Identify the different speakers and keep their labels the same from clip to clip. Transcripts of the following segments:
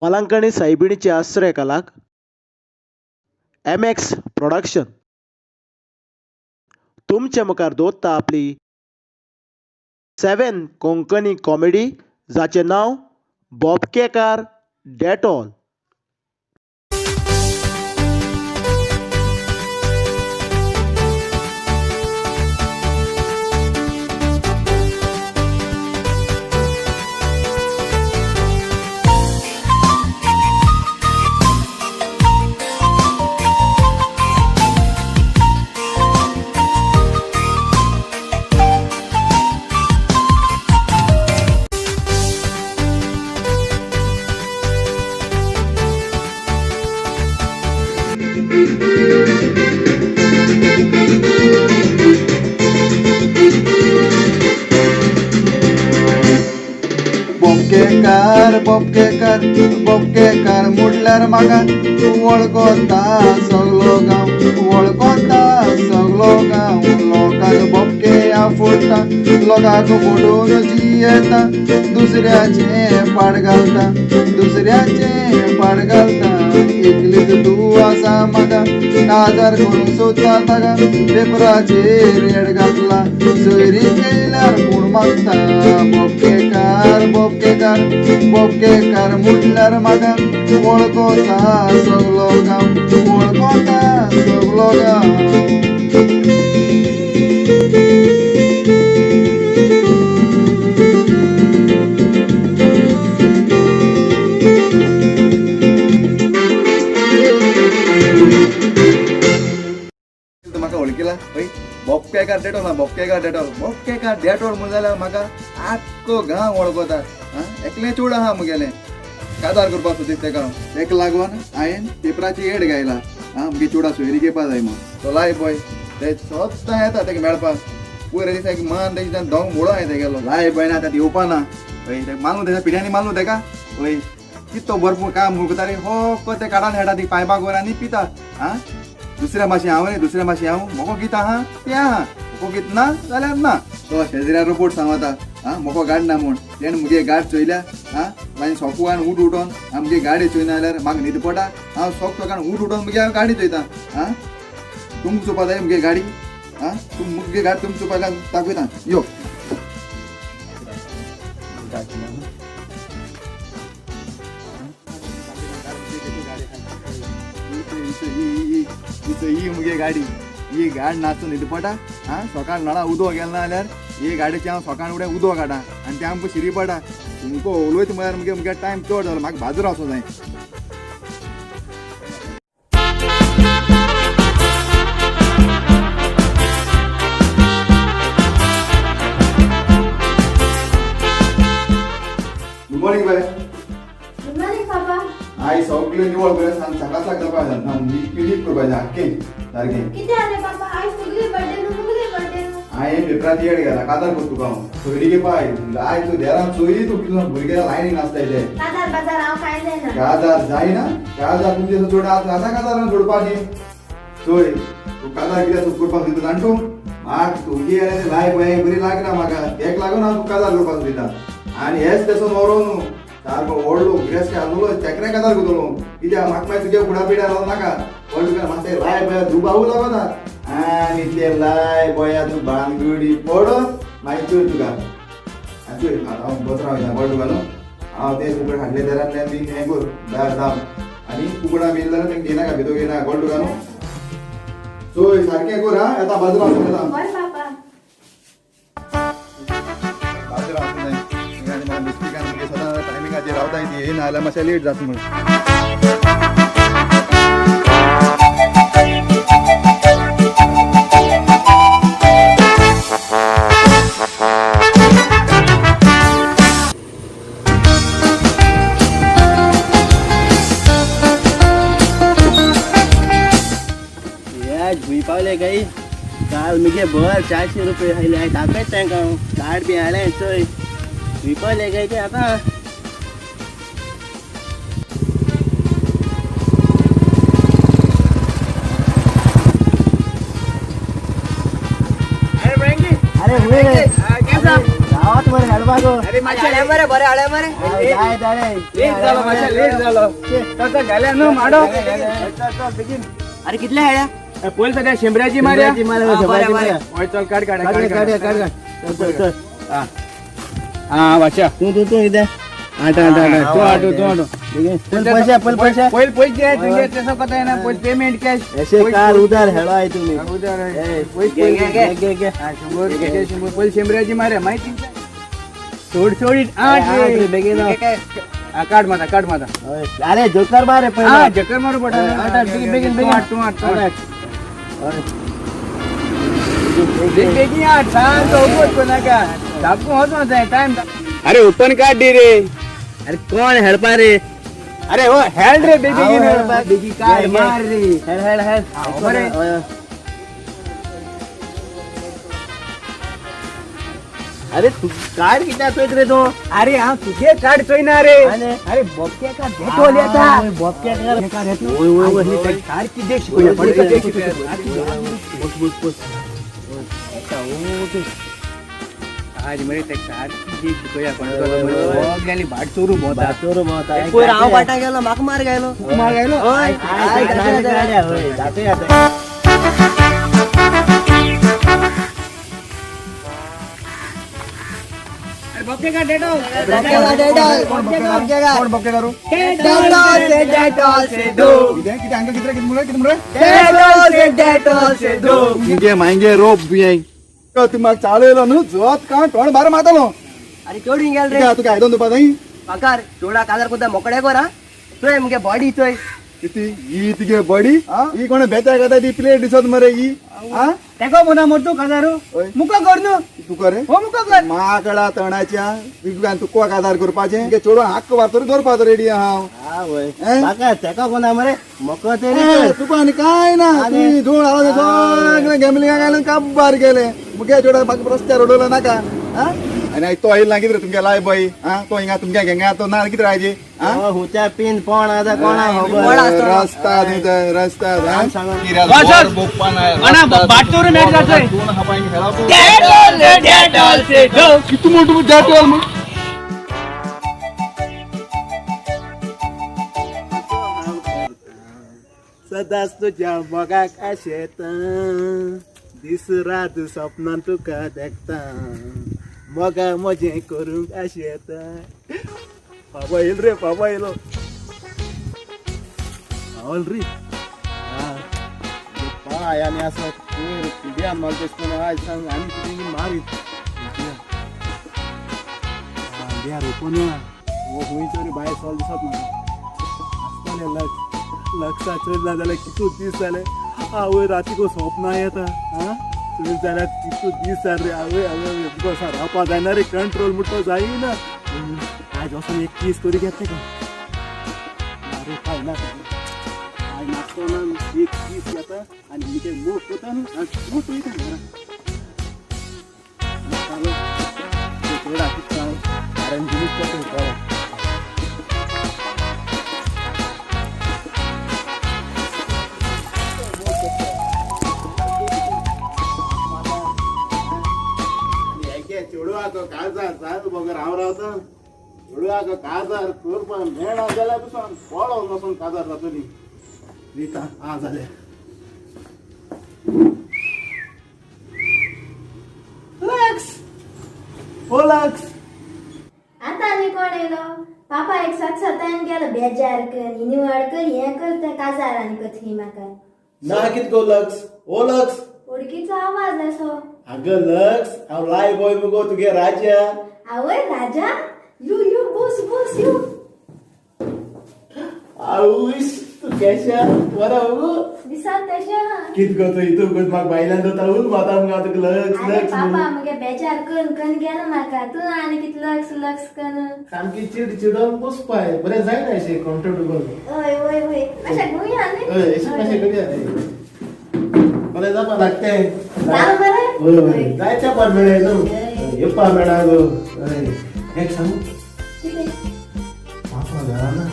Speaker 1: वालांकणी सायबिणीचे आश्रय कलाक M x production तुमचे मुखार दवरता आपली 7 कोंकणी कॉमेडी जाचें नांव बोबकेकार डेटॉल.
Speaker 2: बोपकेकार बोपकेकार बोपकेकार मुटल्यार म्हाका वळखता सगलो गांव, वळखता सगलो गांव. लोकांक बोपके आफुडटा, लोकांक फोडून जियेता, दुसऱ्याचें पाड घालता, दुसऱ्याचें पाड घालता. एकलीच तूं आसा म्हाका काजार करूंक सोदता, ताका पेपराचेर रेड घातला, सोयरी केल्यार कोण मागता. बोपकेकार बोपकेकार बोपकेकार मुटल्यार म्हाका वळखता सगलो गांव, वळखता सगलो गांव. म्हाका वळखिला हय बोपकेकार डेटॉल ना, बोपकेकार डेटॉल, बोपकेकार डेटॉल म्हण जाल्यार म्हाका आख्खो गांव वळखता. एकलें चेडूं आहा मुगेलें, काजार करपाक सोदीत तेका, तेका लागून हांवें पेपराची एड गायला. आं मुगे चेडा सोयरी घेवपा जाय म्हूण. तो लाय पळय ते सद्दां येता तेका मेळपाक. पयर दिसा एक मान तेजे दोंग मोडो हांवें तेगेलो. लाय पळय ना आतां येवपा ना हय, तेका मानू तेच्या पिड्यांनी मानू तेका. हय कित तो भरपूर काम करता रे, हो ते काडान हेडा ती पायपाक वर आनी पिता. आं दुसऱ्या मातशें हांव रे, दुसऱ्या मातशें हांव मोको गीत आहा तें आहा, मोको गीत ना जाल्यार ना. तो शेजऱ्या रोबोट सांगता आं मोको गाड ना म्हूण, तेणें मुगे गाड चोयल्या. आं मागीर सोकुवान उठ उठोन आं मुगे गाडी चोयना जाल्यार म्हाका न्हीद पडटा. हांव सोक सोकान उठ उठोन मुगे हांव गाडी चोयता. आं तुमकां चोवपा जाय मुगे गाडी, आं तुम मुगे गाडी तुमकां चोवपा जाय दाखयता यो. ही मुगे गाडी, ही गाड नाचून न्हीद पडटा. आं सकाळ नळा उदक गेलें ना जाल्यार ही गाडयेची हांव सकाळ फुडें उदक काडटा आनी तें आमकां शिरी पडटा. तुमकां उलयता म्हळ्यार मुगे मुगे टायम चड जालो, म्हाका बाजूर वचूंक जाय. गुड मॉर्निंग बाय.
Speaker 3: गुड मॉर्निंग पापा.
Speaker 2: आई सगळें निवळ करून सांग, सकाळ सकाळ जावपा नीट करपा जाय आख्खें सारकें.
Speaker 3: कितें जालें पापा, आयज तुगेली बर्थडे न्हू, मुगेली बर्थडे न्हू.
Speaker 2: हांवें पेपरार एड घाला काजार करता तुका हांव सोयरी घेवपा. आयज तूं देरान चोयली तूं कितें भुरग्यां लायनीन आसताय ते.
Speaker 3: काजार बाजार हांव कांय जायना.
Speaker 2: काजार जायना, काजार तुमचे चोड आतां काजारान सोडपाची. चोय तूं काजार कित्याक करपाक दिता जाण तूं म्हाका, तुगे लाय पळय बरी लागना म्हाका, तेका लागून हांव तुका काजार करपाक दिता. आनी हेच तेसो न्हवरो न्हू सारको व्हडलो ग्रेस आसलो तेकरे काजार करतलो कित्याक म्हाका मागीर तुगे फुडा पिड्यार वचनाका नाका. पण तुका मातशें लाय पळय दुबावू लागना आनी ते लाय पळया तूं बानगुडी पडत मागीर चोय तुका. आनी चोय हांव बसरा वयता कळ्ळें तुका न्हू. हांव ते कुकड हाडले दारांतल्यान बी हें कर दार दाम आनी कुकडां बी जाल्यार तेंकां घेयनाका, भितर घेयनाका कळ्ळें तुका न्हू. चोय सारकें कर. आं येता बाजरा वचून येता.
Speaker 3: बरें पापा.
Speaker 2: बाजरा वचून जाय आनी म्हाका मिस्टेकान मुगे सदां टायमिंगाचेर रावताय ती येयना जाल्यार मातशें लेट जाता म्हूण.
Speaker 4: भूंय पावले गाई काल मुगे भर 400 रुपये आयले, दाखयत तांकां हांव कार्ड बी हाडलें. चोय भूंय पावले गाय ते आतां. अरे हुंय रे गांवात मरे. हेडपा गो.
Speaker 5: अरे मातशें मरे, बरें हाडले मरे.
Speaker 4: जाय जाले.
Speaker 5: लेट जालो, मातशें लेट जालो. तसो गेले न्हू माडो. बेगीन.
Speaker 4: अरे कितले हाडल्या?
Speaker 5: पयलीं सगळ्या शेंबऱ्याची मारया.
Speaker 4: बरें बरें.
Speaker 5: हय चल, काड काड.
Speaker 4: काड काड काड काड. चल चल.
Speaker 5: हा वाच्या.
Speaker 4: तूं तूं तूं कितें?
Speaker 5: आठ आठ आठ. तूं आठो, तूं आठो.
Speaker 4: पयल पयशे, पयल पयशे.
Speaker 5: पयल पयशे तुगे. तसो कोता येना, पयल पेमेंट कॅश.
Speaker 4: अशे काल उदार हेडो आहे तुम्ही.
Speaker 5: उदार.
Speaker 4: घे घे घे घे.
Speaker 5: 100 100. पयल शेंबऱ्याची मारया, मागीर सोड सोडीत आठ रे.
Speaker 4: बेगीन.
Speaker 5: काड माता, काड माता.
Speaker 4: अरे जोकर मारे
Speaker 5: हा, जकर मारू पडा.
Speaker 4: आठ आठ, बेगीन बेगीन बेगीन.
Speaker 5: आठ, तूं आठ, तूं आठ.
Speaker 4: आठ.
Speaker 5: बेगीन आठ. सारको उगोट कोनाका धाकू वचों जाय टायम. अरे ओपन काड दी रे.
Speaker 4: अरे कोण हेडपा रे?
Speaker 5: अरे हो हेल्ड रे, बेगीन बेगीन काड मार रे.
Speaker 4: Head head head.
Speaker 5: बरे.
Speaker 4: अरे तू कार्ड कित्याक चोयत रे तूं?
Speaker 5: अरे हांव तुगे कार्ड चोयना रे.
Speaker 4: अरे
Speaker 5: बोबके का डेटोल येता.
Speaker 4: बोबके
Speaker 5: का ओय ओय ओय, कार्ड कितें शिकोया? बस बस बस. आज मरे ते कार्ड कितें शिकोया? कोण भाट चोरू भोंवता.
Speaker 4: चोरू भोंवता.
Speaker 6: पयर हांव वाटा गेलो, म्हाका मार गायलो.
Speaker 5: मार गायलो.
Speaker 6: हय.
Speaker 4: जाते जाते.
Speaker 5: बोबके का डेटोल.
Speaker 2: कोण बोबके करू?
Speaker 6: डेटॉल से डेटॉल से दो.
Speaker 2: कितें कितें हांगा कितें कितें म्हणलें, कितें म्हणलें?
Speaker 6: डेटॉल से डेटॉल से दो.
Speaker 2: तुमगे मांगे रोप तुयें तूं म्हाका चालू येयलो न्हू, जोत काण तोंड बार मारतलो.
Speaker 6: अरे चोडून गेल रे.
Speaker 2: तुका आयदन धुवपा जाय.
Speaker 6: म्हाका चोडा काजार कोता मोकळे कर. हा चोय मुगे बॉडी चोय.
Speaker 2: किती ही तुगे बॉडी? ही कोण बेताय खाता ती प्लेट दिसत मरे ही. आ
Speaker 5: तेको मुना मोर तूं काजारू.
Speaker 2: हय.
Speaker 5: मुको कर न्हू.
Speaker 2: तूं करे.
Speaker 5: हो मुको कर.
Speaker 2: माकडा तणाच्या, तुका काजार करपाचें? तुगे चेडवा हक्क वारतरी दवरपाचो रेडी आहा हांव.
Speaker 4: वय.
Speaker 2: हें?
Speaker 4: म्हाका तेका कोणा मरे मोको तरी.
Speaker 2: ए, तुका आनी काय ना. तुमी धूळ हाडून सगळें गॅमलिंगा घालून काबार गेले. मुगे चेडवा म्हाका रस्त्यार उडयलो नाका. आ आनी आयज तो आयिल्लो ना कितें तुमगे लाय बॉय? आ तो हिंगा तुमगे गेंगा तो ना कितें रायजी? आ
Speaker 4: हुत्या पिन कोण आसा कोणा
Speaker 6: कोण आसतलो?
Speaker 2: रस्ता न्ही रस्ता.
Speaker 5: भाट चोरू मेट जातोय. डेटॉल से डेटॉल से दो.
Speaker 2: किती मोठं डेटॉल मग.
Speaker 4: सदांच तुज्या मोगाक आशेता, दीस रात सपनान तुका देखता, मोगा म्हजें करूंक आशेता. बाबा येयलो रे, बाबा येयलो. पावल रे. पाय आनी आसा किद्या म्हाका तेश करून आयज सांग आनी कितें मारीत देर ओपन. हो खंय तरी भायर सोल दिसत म्हाका. आसतलें लक्ष लक्षा चोयला ना जाल्यार कितू दीस जाले. आवय, रातीको स्वप्न येता. आं चोयले जाल्यार कितू दीस जाले रे. आवय आवय, तुका असा रावपा जायना रे, कंट्रोल म्हणटा जायना. आयज वचून एक कीस तरी घेतले का? अरे काय ना, आयज नासतना एक कीस घेता आनी मुगे मोग कोता न्हू, मोग वयता घरा. चोडा कितें कारण जिनीस करता. चेडवाचो काजार जाय बगर हांव रावता. चेडवाचो काजार करपाक मेळना जाल्यार पसून पळोवन वचून काजार जातली रिता. आं जालें. लक्स, ओ लक्स.
Speaker 3: आतां आनी कोण येयलो? पापा एक सात सातान गेलो बेजार कर, निवळ कर, हें कर, तें काजार आनी कथी म्हाका.
Speaker 4: ना कित गो लक्स, ओ लक्स.
Speaker 3: वळखीचो आवाज असो.
Speaker 4: अगं लक्स, हांव लाय बॉय मुगो तुगे राजा.
Speaker 3: आवय राजा, you you Bose Bose you.
Speaker 4: आवूश, तूं केशा बरो मुगो?
Speaker 3: दिसात तशें आहा.
Speaker 4: कित गो तूं इतू गो म्हाका बायलान दवरता उल माता मुगो तुका लक्स.
Speaker 3: अरे
Speaker 4: लक्स.
Speaker 3: पापा, मुगे बेजार करून करून गेलो म्हाका. तूं आनी कित लक्स लक्स करून.
Speaker 4: सामकी चिड चिडोन बसपाय बरें जायना अशें कम्फर्टेबल.
Speaker 3: हय हय हय, मातशें घेवया न्ही.
Speaker 4: हय, अशें मातशें करया रे. बरें जावपा लागतें.
Speaker 3: जालें बरें.
Speaker 4: हय हय, जायत्या पाट मेळ्ळें न्हू, येवपा मेळ्ळा गो. हय, एक सांगू?
Speaker 3: कितें?
Speaker 4: पापा घरा ना?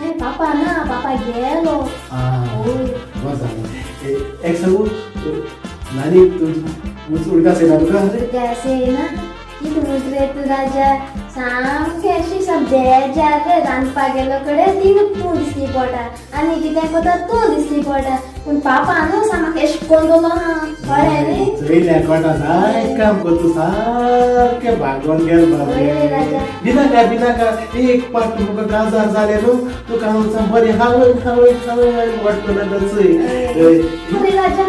Speaker 3: हे पापा ना, पापा गेलो.
Speaker 4: आं.
Speaker 3: हय.
Speaker 4: बस जालें. एक सांगू नानी, तूं उडकास येना तुका?
Speaker 3: उडकास येना. कितें म्हणटा रे तूं राजा, सामकें अशी साम बेजार रे. रांदपाक गेलो कडेन तिंगा तूं दिसली पोटा आनी कितें कोता तूं दिसली पोटा. पूण पापा न्हू सा म्हाका एशें कोन्न दवरलो आहा, कळ्ळें न्ही?
Speaker 4: चोयल्या कोटा जाय काम कर तूं सारकें भागोन गेल
Speaker 3: हय रे राजा.
Speaker 4: बाबरे. बिनाका बिनाका, एक पाट तुमकां काजार जालें न्हू, तुका हांव बरें हांवय हांवय हांवय वाटतो चोय.
Speaker 3: अरे राजा,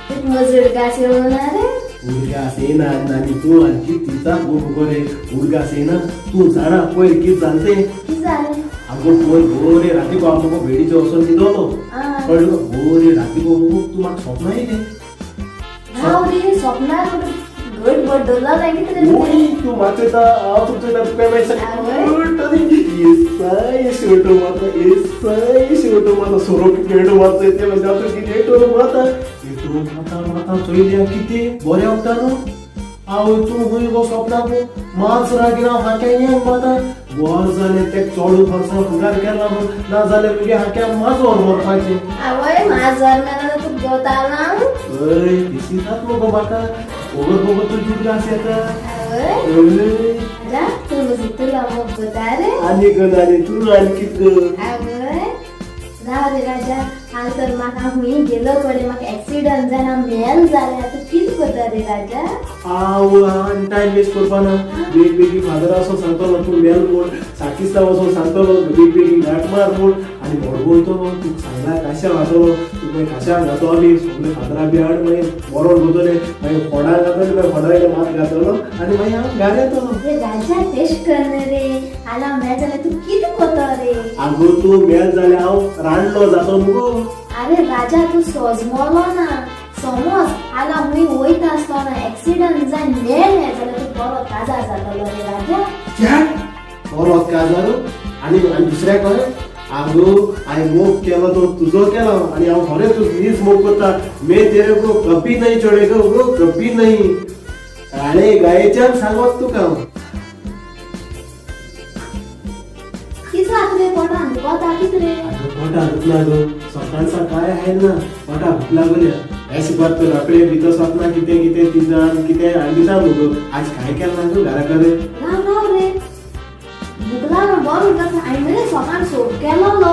Speaker 3: तुका मजूर गास येवना रे?
Speaker 4: उडगास येना आनी तूं आणखी तिचा गो रे, उडगास येना. तूं जाणा पयर कितें जालें तें?
Speaker 3: कितें जालें?
Speaker 4: आगो पयर बरे राती गो हांव मुगो भेडीचेर वचोन न्हिदलो.
Speaker 3: आं.
Speaker 4: कळ्ळें तुका? बरे राती गो मुगो तूं म्हाका स्वप्न येयलें.
Speaker 3: राव रे, स्वप्नार घट बड्डलो काय कितें रे?
Speaker 4: ओय, तूं म्हाका चोयता, हांव तुका चोयता, तुका
Speaker 3: आवय.
Speaker 4: मागीर शेवटो मारता, एसाय शेवटो मारता, सोरोप गेटो मारता, ते म्हणजे आतां गेटो मारता, गेटो मारता मारता चोयल्या कितें बरें वखदां न्हू. आवय, तूं खंय गो स्वप्नाक माजरा घेवन हांव हाक्या येंग मारता. बर जालें तेक चोडू फरसां फुडार केला म्हूण, ना जाल्यार मुगे हाक्या माजर मरपाचें.
Speaker 3: आवय, माजर मेला तुका घेवतालो हांव.
Speaker 4: हय, दिसिनात मगो म्हाका, बगर बगर तूं जुगास येता.
Speaker 3: आवय.
Speaker 4: हय.
Speaker 3: राजा, तूं म्हजो तुला मोग कोता रे.
Speaker 4: आनी गो आनी तूं आनी कित गो?
Speaker 3: आवय, राव रे राजा, हांव तर म्हाका हुंय गेलो कडेन म्हाका एक्सिडंट जावन हांव मेल जाल्यार तूं कितें कोता रे राजा?
Speaker 4: हांव आनी टायम वेस्ट करपाना. बेग बेगीन फादर वचोन सांगतलो तूं मेल म्हूण, साकिस्तां वचोन सांगतलो बेग बेगीन गांठ मार म्हूण, आनी व्हड वयतलो. तुका सांगला काश्याव घातलो, तुका मागीर काश्याव घातो आमी सगळे फादरा बी हाड, मागीर मरोण घातले, मागीर फोडाक घातले, मागीर फोडा वयले मात घातलो आनी मागीर हांव घरा येतलो.
Speaker 3: रे राजा, तेश करना रे. हांव मेल जाल्यार तूं कितें कोतो रे?
Speaker 4: आगो, तूं मेल जाल्यार हांव रांडलो जातो मुगो.
Speaker 3: अरे राजा, तूं सोजमोलो ना. समज हांव हुंय वयता आसतना एक्सिडंट जावन मेलें जाल्यार तूं बरो काजार जातलो रे राजा.
Speaker 4: बरो काजार आनी आनी दुसऱ्या कडेन? आगो, हांवें मोग केलो तो तुजो केलो आनी हांव खरें तूं नीज मोग करता. मैं तेरे को कभी नहीं छोड़ेगा गो, कभी नहीं. काळे गायेच्यान सांगत तुका हांव.
Speaker 3: कितें जाता रे, पोटान दुखता कितें रे?
Speaker 4: आगो, पोटा दुखला गो, सकाळ सकाळ आहे ना पोटा भूक लागल्या. हें बात तूं रोखडे भितर सपना कितें कितें तिजान कितें हाडिता मुगो. आज कांय केलें ना गो घरा कडेन.
Speaker 3: राव राव रे, भूक लागून बरो उरता. हांवें मरे सकाळ सोप केलोलो.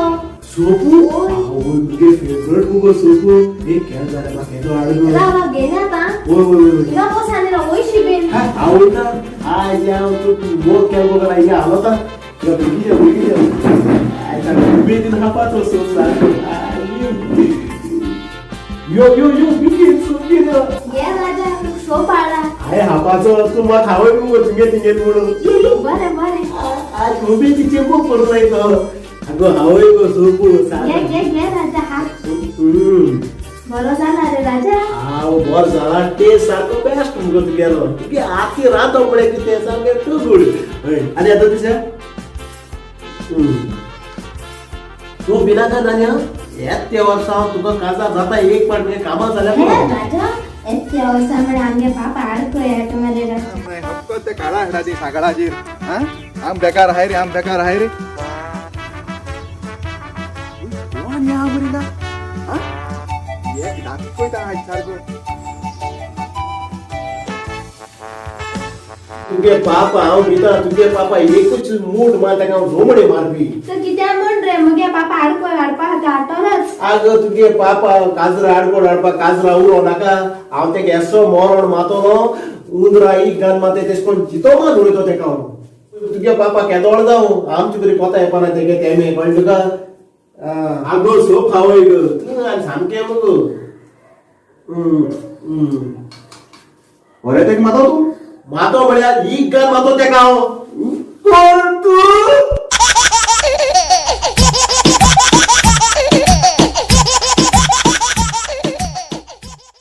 Speaker 4: सोपू? आवय, तुगे फेवरेट मुगो सोपू. एक केलें जाल्यार म्हाका येदो हाड गो.
Speaker 3: राव राव, घेन येता.
Speaker 4: वय वय वय वय.
Speaker 3: हिंगा बस आनी राव वयशी बीन.
Speaker 4: आवडटा. आज हांव तूं मोग केलो मगो, हिंगा हालता. बेगीन यो, बेगीन यो. आयज उमेदीन खावपाचो सोप सारको. यो यो यो, बेगीन सोप घेवन यो.
Speaker 3: घे राजा, तुका सोप हाडला.
Speaker 4: हांवें हापाचो, तूं मात हांवय मुगो तुगे तिगेल म्हणून. यो यो.
Speaker 3: बरें बरें.
Speaker 4: आज उमेदीचे मोग करून लायतो. आगो, हांवय गो सोपू.
Speaker 3: घे घे घे राजा, हात. बरो जाला रे राजा.
Speaker 4: हांव बरो जाला, टेस्ट सारको बेस्ट मुगो तुगेलो. तुगे हाती रांदप म्हळ्यार कितें, सामकें टू गूड. हय, आनी आतां तुजें तूं भिनाका नान्या. येत त्या वर्सा हांव तुका काजार जाता एक पाट, तुगे कामां जाल्यार
Speaker 3: हे
Speaker 4: पुरो.
Speaker 3: राजा, येत्या वर्सा म्हळ्यार आमगे पापा आडको येता मरे राजा.
Speaker 2: फक्त ते काळा हाडा ती सागडाचेर. हा, आम बेकार हाय रे, आम बेकार हाय रे. कोण ह्या मरे? हा, एक दाखयता आज सारको.
Speaker 4: तुगे पापा हांव भिता, तुगे पापा एकूच मूठ मार, ताका हांव झोमडे मारपी.
Speaker 3: तर कित्या म्हण रे, मुगे पापा आडको हाडपा खातीर हाडटलोच.
Speaker 4: आगो, तुगे पापा काजरा आडकोड हाडपा काजरा उरो नाका. हांव तेका येसो मरोण मातलो, उंदरा एक घाल माते, तेश कोण जितो मान उडयतो तेका हांव. तुगे पापा केदोळ जावं, आमचे बरी कोता येवपाना तेगे तेमे, कळ्ळें तुका? आगो, सोप खावय गो तूं आनी सामकें मुगो.
Speaker 2: बरें, तेका मातो तूं.
Speaker 4: मातो म्हळ्यार एक गान मातो तेका हांव. कोण तूं?